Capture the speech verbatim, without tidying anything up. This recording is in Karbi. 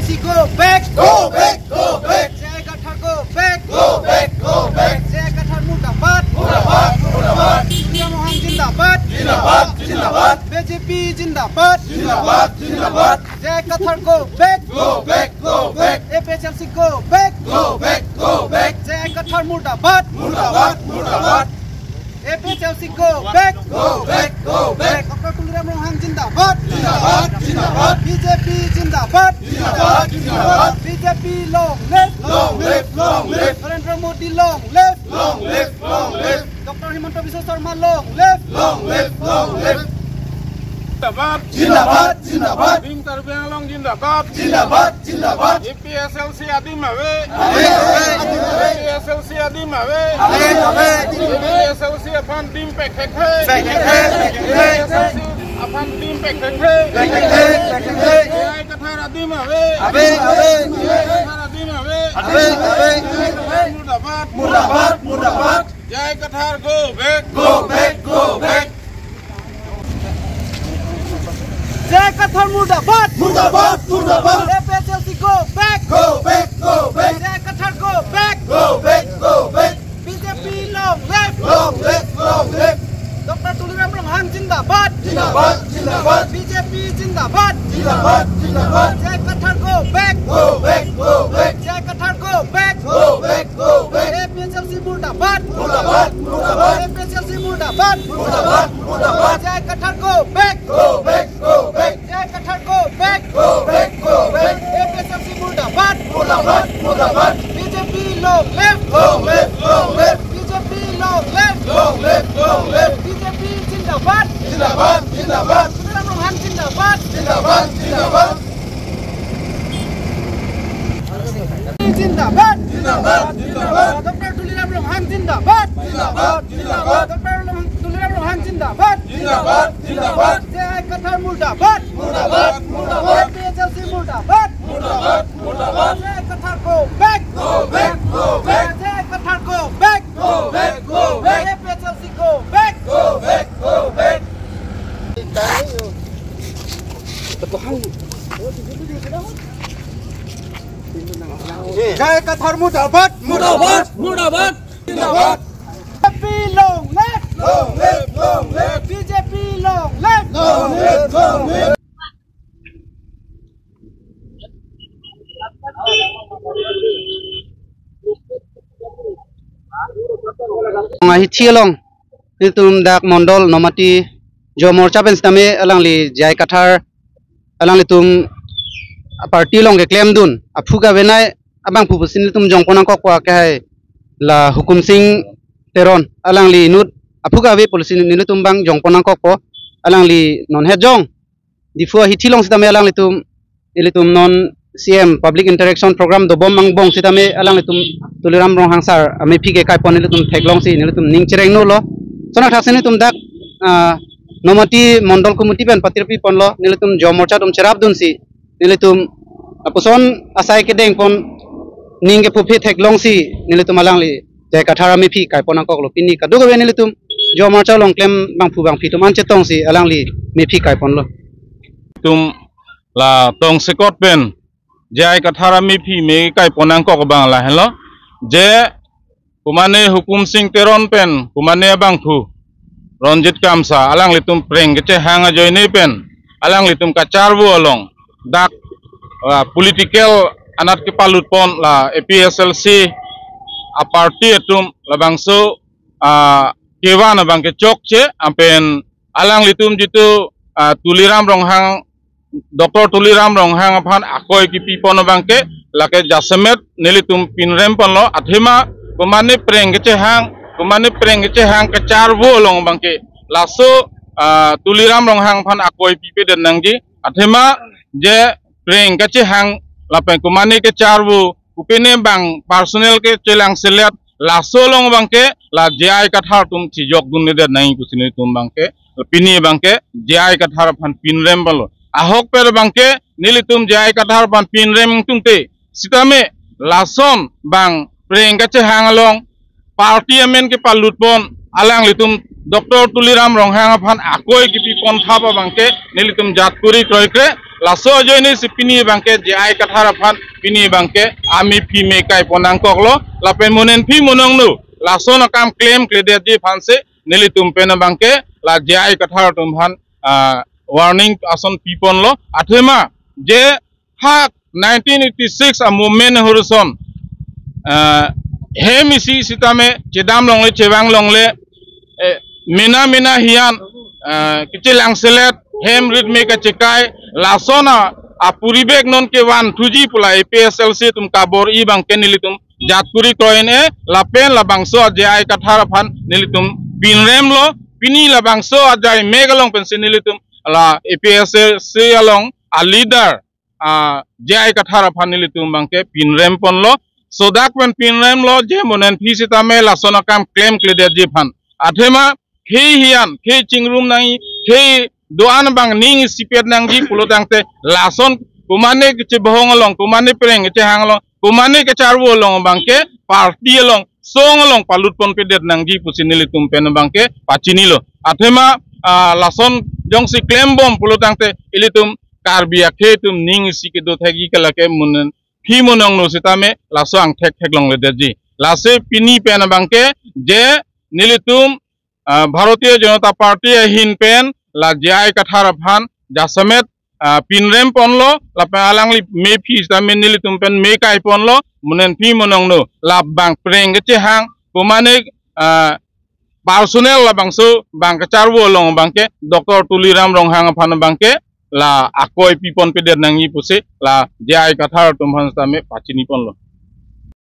Go back, go back, go back. J I Kathar go back, go back, go back. J I Kathar murdabad, murdabad, murdabad. Tuliram Ronghang zindabad, zindabad, zindabad. B J P zindabad, zindabad, zindabad. J I Kathar go back, go back, go back. A P H L C go back, go back, go back. J I Kathar murdabad, murdabad, murdabad. A P H L C go back, go back, go back. Doctor Tuliram Ronghang zindabad, zindabad, zindabad. B J P zindabad, zindabad, zindabad. B J P long live, long live, long live. Narendra Modi long live, long live, long live. Doctor Himanta Biswa Sarma long live, long live, long live. Zindabad, zindabad, zindabad. Team Karbi Anglong zindabad, zindabad, zindabad. A P H L C adim ave, ave, ave, ave. A P H L C adim ave, ave, ave. A P H L C aphan dim pekthekthe, pekthekthe, pekthekthe. A P H L C aphan dim pekthekthe, pekthekthe, pekthekthe. J I Kathar adim ave, ave, ave. J I Kathar adim ave, ave, ave. Murdabad, murdabad, murdabad. J I Kathar go back, go back, go back. J I Kathar murdabad, murdabad, murdabad. A P H L C go back, go back, go back. J I Kathar go back, go back, go back. B J P long live, long live, long live. Doctor Tuliram Ronghang zindabad, zindabad, zindabad. B J P zindabad, zindabad, zindabad. J I Kathar go back, go back, go back. J I Kathar go back, go back, go back. A P H L C murdabad, murdabad, murdabad. A P H L C murdabad, murdabad, murdabad. J I Kathar go back, go back, go back. J I Kathar go back, go back, go back. A P H L C murdabad, murdabad, murdabad. B J P long live, long live, long live. B J P long live, long live, long live. B J P zindabad, zindabad, zindabad. Tuliram Ronghang zindabad, zindabad, zindabad. Zindabad, zindabad, zindabad. Doctor Tuliram Ronghang zindabad, zindabad, zindabad. Doctor Long-, Tuliram Ronghang zindabad, zindabad, zindabad. J I Kathar murdabad, murdabad, murdabad. A P H L C murdabad, murdabad, murdabad. J I Kathar go back, go back, go back. J I Kathar go back, go back, go back. A P H L C go back, go back, go back. J I Kathar murdabad, murdabad, murdabad, zindabad. B J P long live, long live, long live. B J P long live, long live, long live. Ahithi along nelitum dak Mondol Nomati Yuva Morcha pen sitame alangli J I Kathar alanglitum party along keklemdun aphu kavenei abangphu pusi nelitum jongpon nangkokpo ke hai la Hukum Sing Teron alangli inut aphu kave pusi nelitum abang jongpon nangkokpo. Alangli non het jong Diphu ahithi along sitame alanglitum, ilitum non C M public interaction program dobom angbong sitame alanglitum Tuliram Ronghang sir amephi ke kaipon nelitum theklongsi nelitum ning chereng nolo. Sonathaksi nelitum dak, ah, Nomati Mondol Committee pen patirpi ponlo, nelitum Yuva Morcha atum cherapdunsi nelitum lapuson asai kedengpon ning kepuphe theklongsi nelitum alangli J I Kathar amephi kaipon nangkoklo. Pini kadokave nelitum Yuva Morcha along klem bangphu bangphi atum an chetongsi alangli mephi kaiponlo. Tum la tongsekot pen J I Kathar amephi me kaipon nangkok abang lahenlo. Je komane Hukum Sing Teron pen komane abangphu Ronjit Kamsa alanglitum preng kechehang ajoine pen alanglitum kacharvo along dak, ah, political anat kepalutpon la A P H L C aparty atum labangso, ah, kevan abang ke chokche, lapen alanglitum jitu, ah, Tuliram Ronghang, Doctor Tuliram Ronghang aphan akoi kepipon abang ke lake jasemet nelitum pinrem ponlo, athema komane preng kechehang, komane preng kechehang kacharvo along abang ke laso, ah, Tuliram Ronghang aphan akoi pipedet nangji, athema je preng kechehang lapen komane kacharvo kopine abang personal kechelangselet laso along abang ke la J I Kathar atum chijokdundedet nangji pusi nelitum abang ke pini abang ke J I Kathar aphan pinrem ponlo. Ahokpet abang ke nelitum J I Kathar aphan pinrem tungte sitame lason abang preng kechehang along party amen kepalutpon alanglitum Doctor Tuliram Ronghang aphan akoi kepipon thap abang ke nelitum jat kuri kroikre Laso ajoine si pini abangke J I Kathar aphan pini abangke amephi me kaipon nangkoklo, lapen mo nangphi mo nangno lason akam klemkledetji aphansi nelitum pen abangke la J I Kathar atum aphan, ah, warning ason piponlo. Athema je ha nineteen eighty-six a movement ahorson, ah, hem isi sitame chedam longle, chevang longle, eh, mena mena hiyan, ah, kechelangselet, hem rit me kachekai, lason a, apuribek non kevanthuji pu la A P H L C atum kabor-i abangke nelitum jat kuri kroin e, lapen labangso a J I Kathar aphan nelitum pinremlo. Pini labangso a jai mek along pensi nelitum la A P H L C along a leader, ah, J I Kathar aphan nelitum abangke pinremponlo. Sodak pen pinremlo je mo nangphi sitame lason akam klemkledetji aphan. Athema khei hiyan, khei chingrum nangji, khei do-an abang ning isipet nangji pulotangte lason komane kechebohong along, komane prank kechehang along, komane kacharvo along abangke party along, song along palutponpedet nangji pusi nelitum pen abangke pachinilo. Athema, ah, lason jongsi klembom pulotangte ilitum Karbi akhei atum ning isi kedo thekji ke lake mo nangphi mo nangno sitame laso angthek theklongledetji. Lasi pini pen abangke je nelitum, ah, Bharatiya Janata Party ahin pen la J I Kathar aphan jasemet, ah, pinremponlo, lapen alangli mephi sitame nelitum pen me kaiponlo, mo nangphi mo nangno labang prank kechehang, komane, ah, personal labangso abang kacharvo along abangke Doctor Tuliram Ronghang aphan abangke la akoi piponpedet nangji pusi la J I Kathar atum aphan sitame pachiniponlo.